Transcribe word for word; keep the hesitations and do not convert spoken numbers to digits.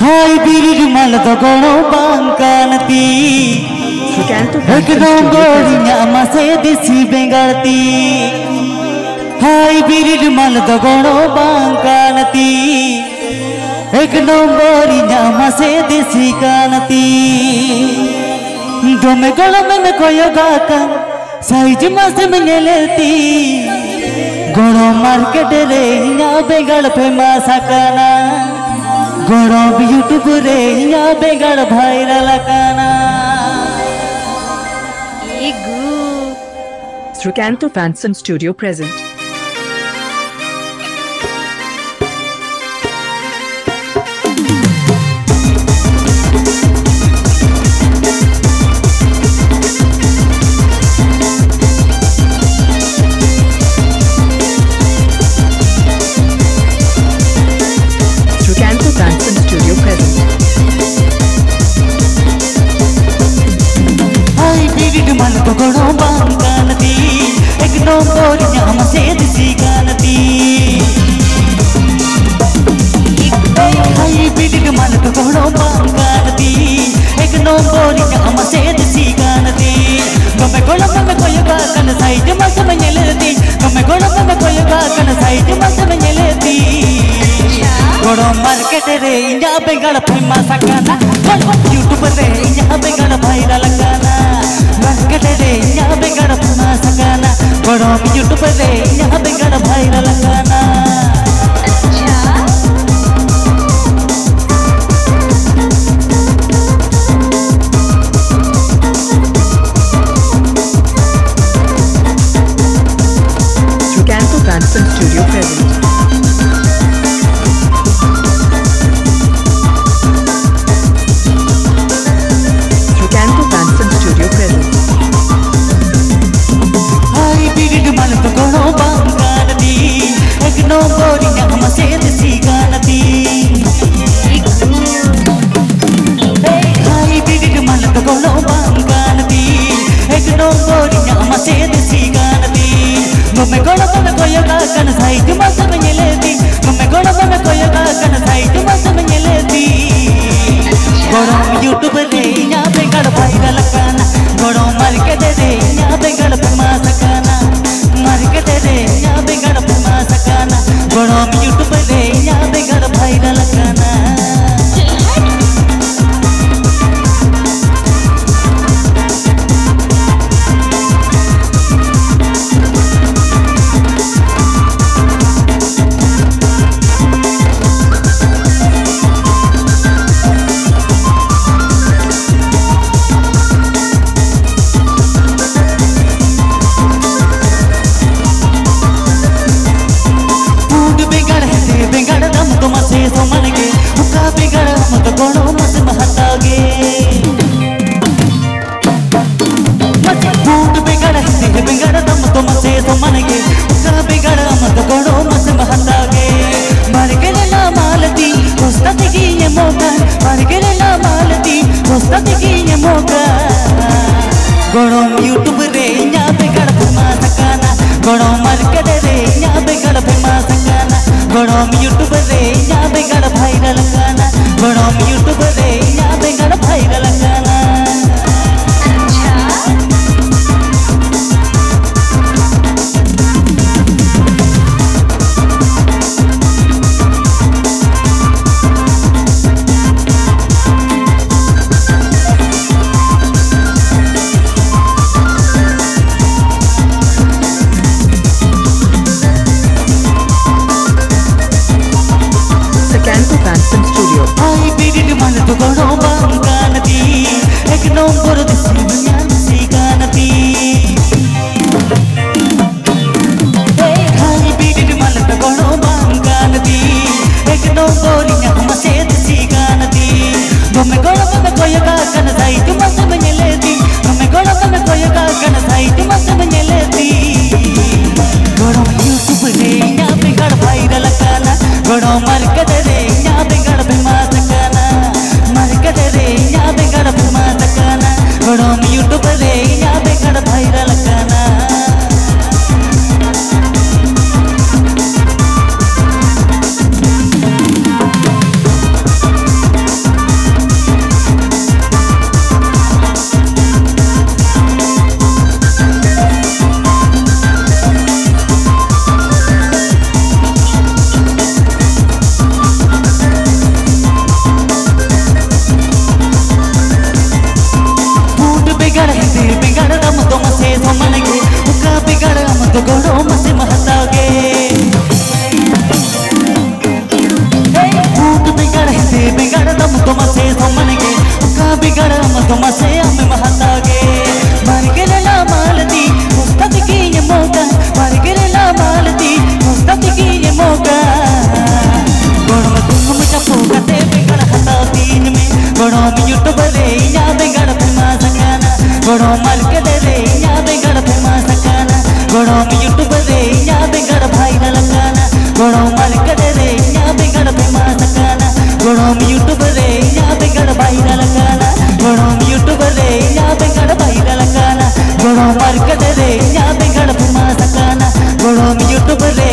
Hybrid ᱢᱟᱞ ᱫᱚ ᱜᱚᱲᱚ ᱵᱟᱝ ᱠᱟᱱ ᱛᱤᱧ᱾ ᱮᱠ ᱱᱚᱢᱵᱚᱨ ᱤᱧᱟᱹᱜ ᱢᱟᱥᱮ ᱫᱮᱥᱤ ᱵᱮᱸᱜᱟᱲ ᱛᱤᱧ᱾ ᱦᱟᱭᱵᱨᱤᱰ ᱢᱟᱞ ᱫᱚ ᱜᱚᱲᱚ ᱵᱟᱝ ᱠᱟᱱ ᱛᱤᱧ᱾ ᱮᱠ ᱱᱚᱢᱵᱚᱨ ᱤᱧᱟᱹᱜ ᱢᱟᱥᱮ ᱫᱮᱥᱤ ᱠᱟᱱ ᱛᱤᱧ᱾ ᱫᱚᱢᱮ ᱜᱚᱲᱚᱢ ᱮᱢ ᱠᱚᱭᱚᱜᱟᱜ ᱠᱟᱱ, ᱥᱟᱭᱤᱡ ᱢᱟᱥᱮᱢ ᱧᱮᱞᱮᱫ ᱛᱤᱧ᱾ ᱜᱚᱲᱚᱢ ᱢᱟᱨᱠᱮᱴ ᱨᱮ ᱤᱧᱟᱹᱜ ᱵᱮᱸᱜᱟᱲ ᱯᱷᱮᱢᱟᱥ ᱟᱠᱟᱱᱟ᱾ ᱜᱚᱲᱚᱢ ᱭᱩᱴᱩᱵᱽ ᱨᱮ ᱤᱧᱟᱹᱜ ᱵᱮᱸᱜᱟᱲ ᱵᱷᱟᱭᱨᱟᱞ ᱟᱠᱟᱱᱟ᱾ ᱮᱜᱩ᱾ Srikanto Fanson Studio present. Srikanto Fanson Studio present. Hybrid ᱢᱟᱞ ᱫᱚ ᱜᱚᱲᱚ ᱵᱟᱝ ᱠᱟᱱ ᱛᱤᱧ, ᱮᱠ ᱱᱚᱢᱵᱚᱨ ᱤᱧᱟᱹᱜ ᱢᱟᱥᱮ ᱫᱮᱥᱤ ᱠᱟᱱ ᱛᱤᱧ᱾ ᱦᱟᱭᱵᱨᱤᱰ ᱢᱟᱞ ᱫᱚ ᱜᱚᱲᱚ ᱵᱟᱝ ᱠᱟᱱ ᱛᱤᱧ, ᱮᱠ ᱱᱚᱢᱵᱚᱨ ᱤᱧᱟᱹᱜ ᱢᱟᱥᱮ ᱫᱮᱥᱤ ᱠᱟᱱ ᱛᱤᱧ᱾ ᱫᱚᱢᱮ ᱜᱚᱲᱚ ᱫᱚᱢᱮ ᱠᱚᱭᱚᱜᱟᱜ ᱠᱟᱱ, ᱥᱟᱭᱤᱡ ᱢᱟᱥᱮᱢ ᱧᱮᱞᱮᱫ ᱛᱤᱧ᱾ ᱫᱚᱢᱮ ᱜᱚᱲᱚ ᱫᱚᱢᱮ ᱠᱚᱭᱚᱜᱟᱜ ᱠᱟᱱ, ᱥᱟᱭᱤᱡ ᱢᱟᱥᱮᱢ ᱧᱮᱞᱮᱫ ᱛᱤᱧ᱾ ᱜᱚᱲᱚ ᱢᱟᱨᱠᱮᱴ ᱨᱮ ᱤᱧᱟᱹᱜ ᱵᱮᱸᱜᱟᱲ ᱯᱷᱮᱢᱟᱥ ᱟᱠᱟᱱᱟ᱾ ᱜᱚᱲᱚ ᱭᱩᱴᱩᱵᱽ ᱨᱮ ᱤᱧᱟᱹᱜ ᱵᱮᱸᱜᱟᱲ ᱵᱷᱟᱭᱨᱟᱞ ᱟᱠᱟᱱᱟ᱾ ᱢᱟᱨᱠᱮᱴ ᱨᱮ ᱤᱧᱟᱹᱜ ᱵᱮᱸᱜᱟᱲ ᱯᱷᱮᱢᱟᱥ ᱟᱠᱟᱱᱟ᱾ ᱜᱚᱲᱚ ᱭᱩᱴᱩᱵᱽ ᱨᱮ ᱤᱧᱟᱹᱜ ᱵᱮᱸᱜᱟᱲ ᱵᱷᱟᱭᱨᱟᱞ ᱟᱠᱟᱱᱟ᱾ Srikanto Fanson Studio present. Srikanto Fanson Studio present. Hybrid ᱢᱟᱞ ᱫᱚ ᱜᱚᱲᱚ ᱵᱟᱝ ᱠᱟᱱ ᱛᱤᱧ, ᱮᱠ ᱱᱚᱢᱵᱚᱨ ᱜᱚᱲᱚᱢ YouTube ᱨᱮ ᱤᱧᱟᱹᱜ ᱵᱮᱸᱜᱟᱲ viral ᱟᱠᱟᱱᱟ᱾ ᱜᱚᱲᱚᱢ market ᱨᱮ ᱤᱧᱟᱹᱜ ᱵᱮᱸᱜᱟᱲ famous ᱟᱠᱟᱱᱟ᱾ Market ᱨᱮ ᱤᱧᱟᱹᱜ ᱵᱮᱸᱜᱟᱲ famous ᱟᱠᱟᱱᱟ᱾ ᱜᱚᱲᱚᱢ YouTube ᱨᱮ ᱤᱧᱟᱹᱜ ᱵᱮᱸᱜᱟᱲ viral ᱟᱠᱟᱱᱟ᱾ ᱯᱩᱸᱰ ᱵᱮᱸᱜᱟᱲ ᱦᱮᱸᱫᱮ ᱵᱮᱸᱜᱟᱲ ᱫᱟᱢ ᱫᱚ ᱢᱟᱥᱮ ᱥᱚᱢᱟᱱ ᱜᱮ, ᱚᱠᱟ ᱵᱮᱸᱜᱟᱲ ᱟᱢ ᱫᱚ ᱜᱚᱲᱚᱢ ᱢᱟᱥᱮᱢ ᱦᱟᱛᱟᱣ ᱜᱮ? ᱢᱟᱥᱮ ᱯᱩᱸᱰ ᱵᱮᱸᱜᱟᱲ ᱦᱮᱸᱫᱮ ᱵᱮᱸᱜᱟᱲ ᱫᱟᱢ ᱫᱚ ᱢᱟᱥᱮ ᱥᱚᱢᱟᱱ ᱜᱮ, ᱚᱠᱟ ᱵᱮᱸᱜᱟᱲ ᱟᱢ ᱫᱚ ᱜᱚᱲᱚᱢ ᱢᱟᱥᱮᱢ ᱦᱟᱛᱟᱣ ᱜᱮ? ᱵᱟᱲᱜᱮ ᱨᱮᱱᱟᱜ ᱢᱟᱞᱚᱛᱤ ᱥᱚᱥᱛᱟ ᱛᱮᱜᱮᱧ ᱮᱢᱚᱜ ᱠᱟᱱ, ᱵᱟᱲᱜᱮ ᱨᱮᱱᱟᱜ ᱢᱟᱞᱚᱛᱤ ᱥᱚᱥᱛᱟ ᱛᱮᱜᱮᱧ ᱮᱢᱚᱜ ᱠᱟᱱ᱾ ᱜᱚᱲᱚᱢ YouTube ᱨᱮ ᱤᱧᱟᱹᱜ ᱵᱮᱸᱜᱟᱲ famous ᱟᱠᱟᱱᱟ, ᱜᱚᱲᱚᱢ market ᱨᱮ ᱤᱧᱟᱹᱜ ᱵᱮᱸᱜᱟᱲ famous ᱟᱠᱟᱱᱟ, ᱜᱚᱲᱚᱢ YouTube ᱨᱮ ᱤᱧᱟᱹᱜ ᱵᱮᱸᱜᱟᱲ viral ᱟᱠᱟᱱᱟ, ᱜᱚᱲᱚᱢ YouTube ᱨᱮ ᱤᱧᱟᱹᱜ ᱵᱮᱸᱜᱟᱲ viral ᱟᱠᱟᱱᱟ᱾ Sakanto Phantom Studio. Hybrid ᱢᱟᱱ ᱫᱚ ᱜᱚᱲᱚ ᱵᱟᱝ ᱠᱟᱱ ᱛᱤᱧ, ᱮᱠ ᱱᱚᱢᱵᱚᱨ ᱫᱮᱥᱤ ᱢᱟᱱ ᱥᱤ ᱠᱟᱱ ᱛᱤᱧ᱾ ᱦᱟᱭ ᱵᱤᱨᱤᱫ ᱢᱟᱞᱮ ᱫᱚ ᱜᱚᱲᱚ ᱵᱟᱝ ᱠᱟᱱ ᱛᱤᱧ, ᱮᱠ ᱱᱚᱢᱵᱚᱨ ᱤᱧᱟᱹᱜ ᱢᱟᱥᱮ ᱫᱮᱥᱤ ᱠᱟᱱ ᱛᱤᱧ᱾ ᱫᱚᱢᱮ ᱜᱚᱲᱚ ᱫᱚᱢᱮ ᱠᱚᱭᱚᱜ ᱠᱟᱜ ᱠᱟᱱᱟ, ᱥᱟᱭᱤᱡ ᱢᱟᱥᱮᱢ ᱧᱮᱞᱮ ᱛᱤᱧ᱾ ᱫᱚᱢᱮ ᱜᱚᱲᱚ ᱫᱚᱢᱮ ᱠᱚᱭᱚᱜ ᱠᱟᱜ ᱠᱟᱱᱟ, ᱥᱟᱭᱤᱡ ᱢᱟᱥᱮᱢ ᱧᱮᱞᱮ ᱛᱤᱧ᱾ ᱜᱚᱲᱚ YouTube ᱨᱮ ᱤᱧᱟᱹᱜ ᱵᱮᱸᱜᱟᱲ viral ᱟᱠᱟᱱᱟ, ᱜᱚᱲᱚ market ᱨᱮ ᱤᱧᱟᱹᱜ ᱵᱮᱸᱜᱟᱲ famous ᱟᱠᱟᱱᱟ᱾ Market ᱨᱮ ᱤᱧᱟᱹᱜ ᱵᱮᱸᱜᱟᱲ famous ᱟᱠᱟᱱᱟ, ᱜᱚᱲᱚᱢ YouTube ᱨᱮ ᱤᱧᱟᱹᱜ ᱵᱮᱸᱜᱟᱲ viral ᱟᱠᱟᱱᱟ᱾ ᱜᱚᱲᱚᱢ YouTube ᱨᱮ ᱤᱧᱟᱹᱜ ᱵᱮᱸᱜᱟᱲ viral ᱟᱠᱟᱱᱟ᱾ ᱜᱚᱲᱚᱢ YouTube ᱨᱮ ᱤᱧᱟᱹᱜ ᱵᱮᱸᱜᱟᱲ viral ᱟᱠᱟᱱᱟ᱾ ᱜᱚᱲᱚᱢ market ᱨᱮ ᱤᱧᱟᱹᱜ ᱵᱮᱸᱜᱟᱲ famous ᱟᱠᱟᱱᱟ᱾ ᱜᱚᱲᱚᱢ YouTube ᱨᱮ